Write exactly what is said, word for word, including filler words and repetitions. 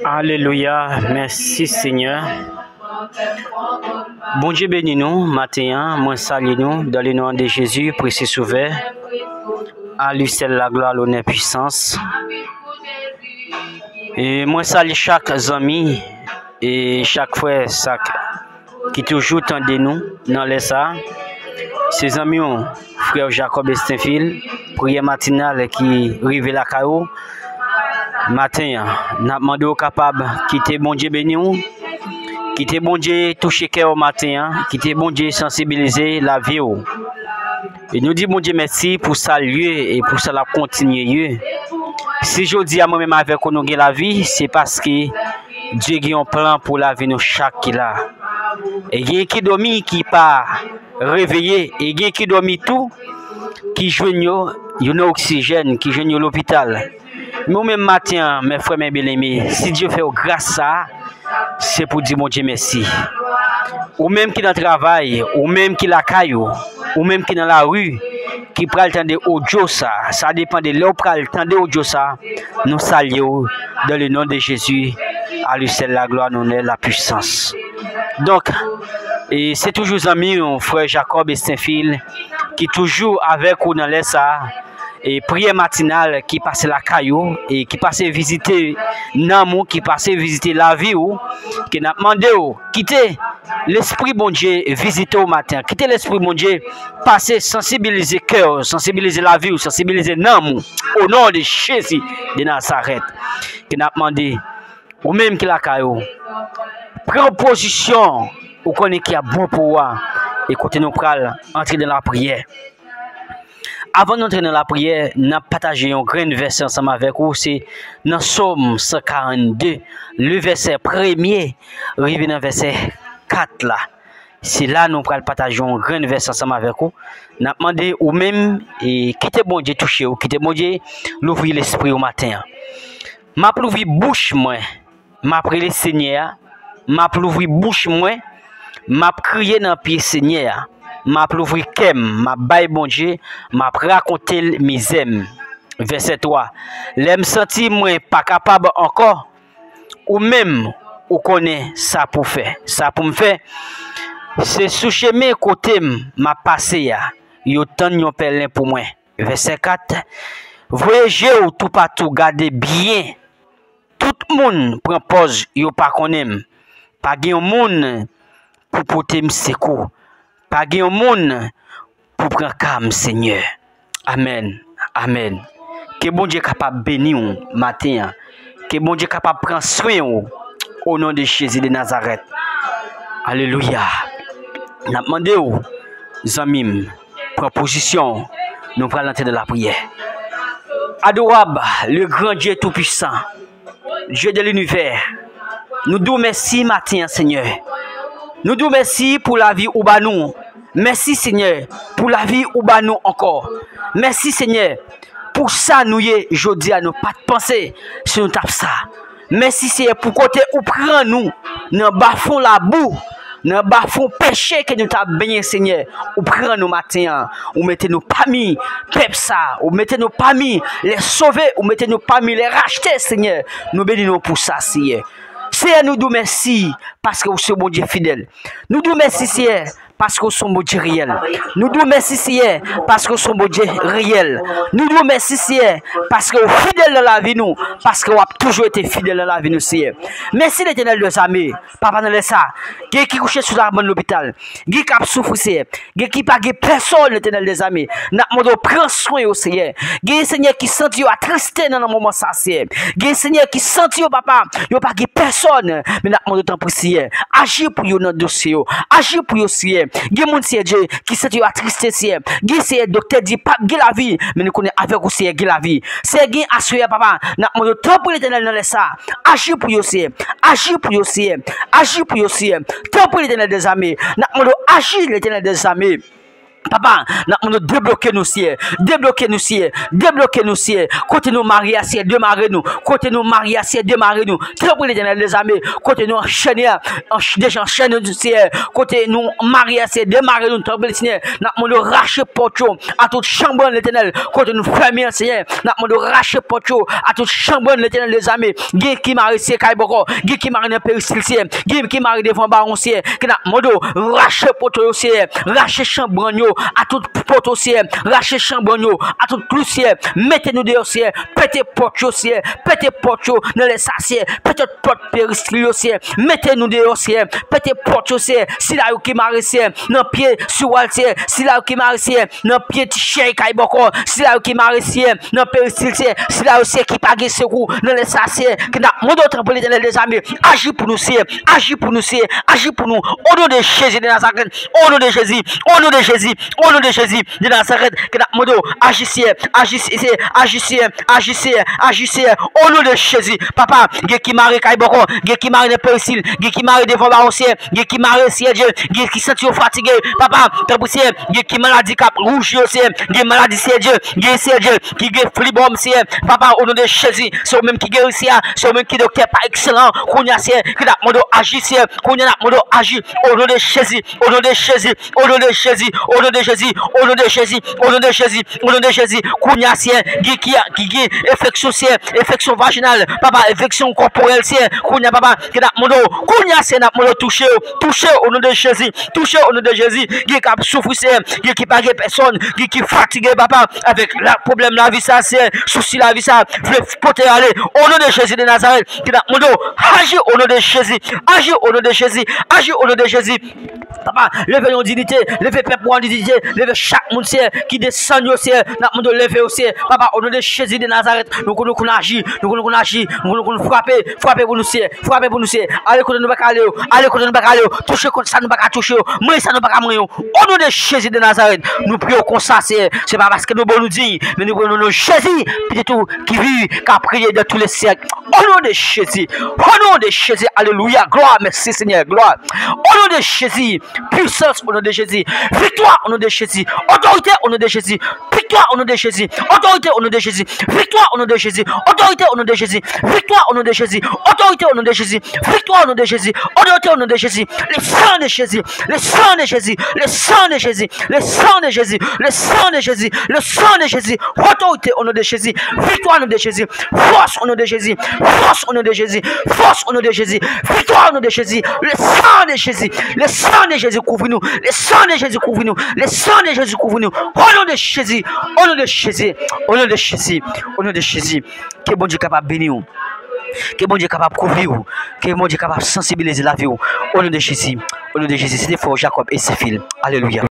Alelouya, mèsi Senyè. Bondye beni nou maten an. Mwen salye nou dans le nom de Jésus, prese Sovè, a li sèl laglwa, lonè, pwisans. E mwen salye chak zanmi e chak frè, chak ki toujou tande nou nan lè sa a. Se zanmi w, frè Jacob Estenfil, priyè matinal ki rive lakay ou maten an. N ap mande w kapab kite Bondye beni w, kite Bondye touche kè w maten an, kite Bondye sansibilize lavi w. E nou di Bondye mèsi pou sa l ye e pou sa l ap kontinye ye. Si jodi a mwen menm avèk ou nou gen lavi, se paske Dye gen yon plan pou lavi nou chak ki la. E gen ki dòmi ki pa reveye, e gen ki dòmi tou ki jwenn yo, yo nan oksijèn, ki jwenn yo lopital. Men ou menm maten an, mè frè, mè byeneme, si Dye fè w gras sa a, se pou di Bondye mèsi. Ou menm ki nan travay, ou menm ki lakay ou, ou menm ki nan lari, ki pral tande odyo sa, sa depann de lè w pral tande odyo sa, nou salye w dans le nom de Jésus, a li sèl laglwa, lonè, lapwisans. Donk, e se toujou zanmi w, frè Jacob Estenfil, ki toujou avèk ou nan lè sa a. E priyè matinal ki pase lakay ou e ki pase vizite nanm ou, ki pase vizite lavi ou, ke n ap mande w kite Lespri Bondye vizite w maten an. Kite Lespri Bondye pase sansibilize kè w, sansibilize lavi w, sansibilize nanm ou. O non de Jezi de Nazarèt, ke n ap mande ou menm ki lakay ou, pran pozisyon ou konnen ki ap bon pou ou a, e kote nou pral antre nan lapriyè. Avan nou antre nan lapriyè, n ap pataje yon grenn vèsè ansanm avèk ou. Se nan Sòm san karannde, le vèsè premye rive nan vèsè kat la. Se la nou pral pataje yon grenn vèsè ansanm avèk ou. N ap mande ou menm, e, kite Bondye touche w, kite Bondye louvri lespri w maten an. M ap louvri bouch mwen, m ap rele Senyè a, m ap louvri bouch mwen, m ap kriye nan pye Senyè a, m ap louvri kè m, m ap bay Bondye, m ap rakonte l mizè m. Vèsè twa, lè m santi mwen pa kapab ankò, ou menm, ou konnen sa pou fè, sa pou m fè. Se sou chemen kote m, m ap pase a, yo tann yon pèlen pou mwen. Vèsè kat, voye je w toupatou, gade byen. Tout moun pran pòz yo pa konnen m. Pa gen yon moun pou pote m sekou. Pa gen yon moun pou pran ka m, Senyè. Amèn. Amèn. Ke Bondye kapab beni w maten an. Ke Bondye kapab pran swen w. O non de Jezi de Nazarèt. Alelouya. N ap mande w, zanmi m, pran pozisyon w. Nou pral antre nan lapriyè. Adorab, le grand Dieu tout-puissant, Dieu de l'univers, nou di w mèsi maten an, Senyè. Nou di w mèsi pou lavi ou ba nou. Mèsi, Senyè, pou lavi ou ba nou ankò. Mèsi, Senyè, pou sa nou ye jodi a, nou pa t panse si nou t ap sa. Mèsi, Senyè, pou kote ou pran nou nan bafon labou, nan bafon peche ke nou t ap benyen, Senyè. Ou pran nou maten an, ou mete nou pami pèp sa, ou mete nou pami lè sove, ou mete nou pami lè rachte, Senyè. Nou beni nou pou sa, Senyè. Senyè, nou di w mèsi paske ou se Bondye fidèl. Nou di w mèsi, Senyè, paske ou se yon Bondye reyèl. Nou di w mèsi, Senyè, paske ou se yon Bondye reyèl. Nou di w mèsi, Senyè, paske ou fidèl nan lavi nou, paske w ap toujou rete fidèl nan lavi nou, Senyè. Mèsi, Letènèl dèzame, Papa, nan lè sa. Gen ki kouche sou labann lopital, gen k ap soufri, Senyè. Gen ki pa gen pèsòn, Letènèl dèzame. N ap mande w pran swen yo, Senyè. Gen, Senyè, ki santi yo atriste nan, nan moman sa, Senyè. Gen, Senyè, ki santi yo, Papa, yo pa gen pèsòn. Men n ap mande w, tanpri, Senyè, aji pou yo nan dosye yo. Aji pou yo, Senyè. Gen moun, Senyè Dye, ki santi yo atriste, Senyè. Gen, Senyè, doktè di p ap gen lavi, men nou konnen avèk ou, Senyè, gen lavi. Senyè, gen aswè a, Papa, n ap mande w, tanpri, Letènèl, nan lè sa, aji pou yo, Senyè. Aji pou yo, Senyè. Aji pou yo, Senyè. Tanpri, Letènèl dèzame, n ap mande w, aji, Letènèl dèzame. Papa, n ap mande w debloke nou, Seyè. Debloke nou, Seyè. Debloke nou, Seyè. Kote nou mare a, Seyè, demare nou. Kote nou mare a, Seyè, demare nou. Tanpri, Letènèl dezame, kote nou anchène a, anch-, deja anchène nou, Seyè. Kote nou mare a, Seyè, demare nou. Tanpri, Seyè, n ap mande w rache pòt yo a tout chanbrann, Letènèl. Kote nou fèmen an, Seyè, n ap mande w rache pòt yo a tout chanbrann, Letènèl dezame. Gen ki mare, Seyè, kay bòkò. Gen ki mare nan peristil, Seyè. Gen ki mare devan bawon, Seyè. Ke n ap mande w rache poto yo, Seyè. Rache chanbrann yo a tout poto, Seyè. Rache chanbrann yo a tout klou, Seyè. Mete nou deyò, Seyè. Pete pòt yo, Seyè. Pete pòt yo nan lè sa, Seyè. Pete pòt peristil yo, Seyè. Mete nou deyò, Seyè. Pete pòt yo, Seyè. Sila yo ki mare, Seyè, nan pye siwal, Seyè. Sila yo ki mare, Seyè, nan pye ti chèy kay bòkò. Sila yo ki mare, Seyè, nan peristil, Seyè. Sila yo, Seyè, ki pa gen sekou nan lè sa, Seyè. Ke n ap mande w, tanpri, Letènèl dezame, aji pou nou, Seyè. Aji pou nou, Seyè. Aji pou nou. O non de Jezi de Nazarèt. O non de Jezi. O non de Jezi. O non de Jezi de Nazarèt. Ke n ap mande w, aji, Seyè. Aji, Seyè. Aji, Seyè. Aji, Seyè. Aji, Seyè. O non de Jezi. Papa, gen ki mare kay bòkò. Gen ki mare nan peristil. Gen ki mare devan bawon, Seyè. Gen ki mare, Seyè Dye. Gen ki santi yo fatige. Papa, tanpri, Seyè. Gen ki maladi k ap wouji yo, Seyè. Gen maladi, Seyè Dye. Gen, Seyè Dye, ki gen flibòm, Seyè. Papa, o non de Jezi, se ou menm ki geri, Seyè. Se ou menm ki doktè pa ekselan. Kounye a, Seyè, ke n ap mande w aji, Seyè. Kounye a, n ap mande w aji. O non de Jezi, o non de Jezi, o non de Jezi, o non de Jezi, o non de Jezi, o non de Jezi, o non de Jezi. Kounye a, Seyè, gen ki, ki gen enfeksyon, Seyè, enfeksyon vajinal, papa, enfeksyon kòporèl, Seyè. Kounye a, papa, ke n ap mande w. Kounye a, Seyè, n ap mande w touche yo. Touche yo, o non de Jezi. Touche yo, o non de Jezi. Gen k ap soufri, Seyè. Gen ki pa gen pèsòn. Gen ki fatige, papa, avèk la, pwoblèm lavi sa, Seyè. Sousi lavi sa. Vle pote ale. O non de Jezi de Nazarèt. Ke n ap mande w. Aji, o non de Jezi. Aji, o non de Jezi. Aji, o non de Jezi. Papa, leve yon dinite, leve pèp ou an dinite, leve chak moun, Seyè, ki desann yo, Seyè, n ap mande w leve yo, Seyè. Papa, o non de Jezi de Nazarèt, nou konn, nou konn aji, nou konn, nou konn aji, nou konn, nou konn frape, frape pou nou, Seyè, frape pou nou, Seyè. Ale kote nou pa ka ale yo, ale kote nou pa ka ale yo, touche kont sa nou pa ka touche yo, manyen sa nou pa ka manyen yo. O non de Jezi de Nazarèt, nou priye w konsa, Seyè. Se pa paske nou bon nou diy, men nou priye w nan non Jezi, pitit ou ki viv, k ap reye dans tous les siècles. O non de Jezi, o non de Jezi, alelouya, glwa, mèsi Senyè, glwa. O non de Jezi, pwisans, o non de Jezi, viktwa, o non de Jezi, otorite, o non de Jezi, viktwa, o non de Jezi, otorite, o non de Jezi, viktwa, o non de Jezi, otorite, o non de Jezi, viktwa, o non de Jezi, otorite, o non de Jezi, viktwa, o non de Jezi, otorite, o non de Jezi, le sang de Jésus, le sang de Jésus, le sang de Jésus, le sang de Jésus, le sang de Jésus, le sang de Jésus, otorite, o non de Jezi, viktwa, o non de Jezi, fòs, o non de Jezi, fòs, o non de Jezi, fòs, o non de Jezi, viktwa, o non de Jezi, le sang de Jésus, le sang de Jésus, kouvri nou, le sang de Jésus, kouvri nou, le sang de Jésus, kouvri nou, o non de Jezi, o non de Jezi, o non de Jezi, o non de Jezi, ke Bondye kapab beni w, ke Bondye kapab kouvri w, ke Bondye kapab sansibilize lavi w, o non de Jezi, o non de Jezi, se te frè w Jacob Esifil, alelouya.